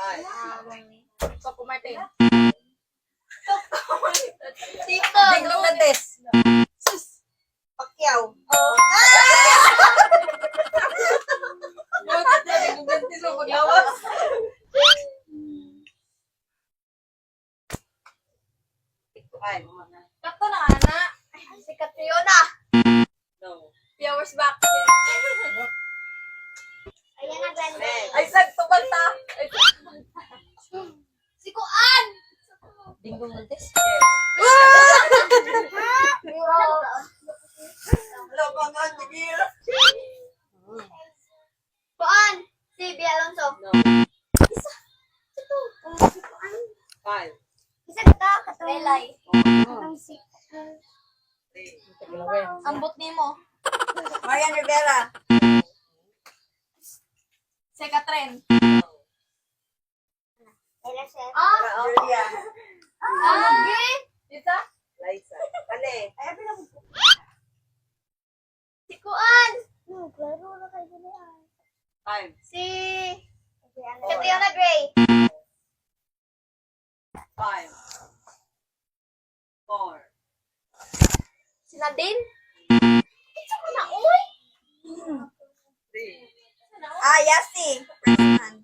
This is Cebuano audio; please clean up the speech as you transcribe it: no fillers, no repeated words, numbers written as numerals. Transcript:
Five. Coco Martin. Tito. Dingdong Dantes. Sus. Pacquiao. Oh. Bakit na Dingdong Dantes mo paglawas? Five. Kato na, ana. Si Catriona. No. 3 hours back. Ayan na, Grande. Next. Ay, sag, tumalta. Ay, Si Kuan. Dingdong Dantes. Yes. Wala pa nga, tigil. Kuan. Si Bea Alonso. No. Si Kuan. Five. Isa ka, Katulay. Three. Ambot nimo. Marian Rivera. Si Katren. Ah, Julia. ah, Isa? Liza. Kale. Ay, abi na mo. Si Kuan. No, klaro na kayo Five. Si Catriona Gray. Five. Four. Si Nadine. Ito mo na, uy. Three. Ah, Yasi. President.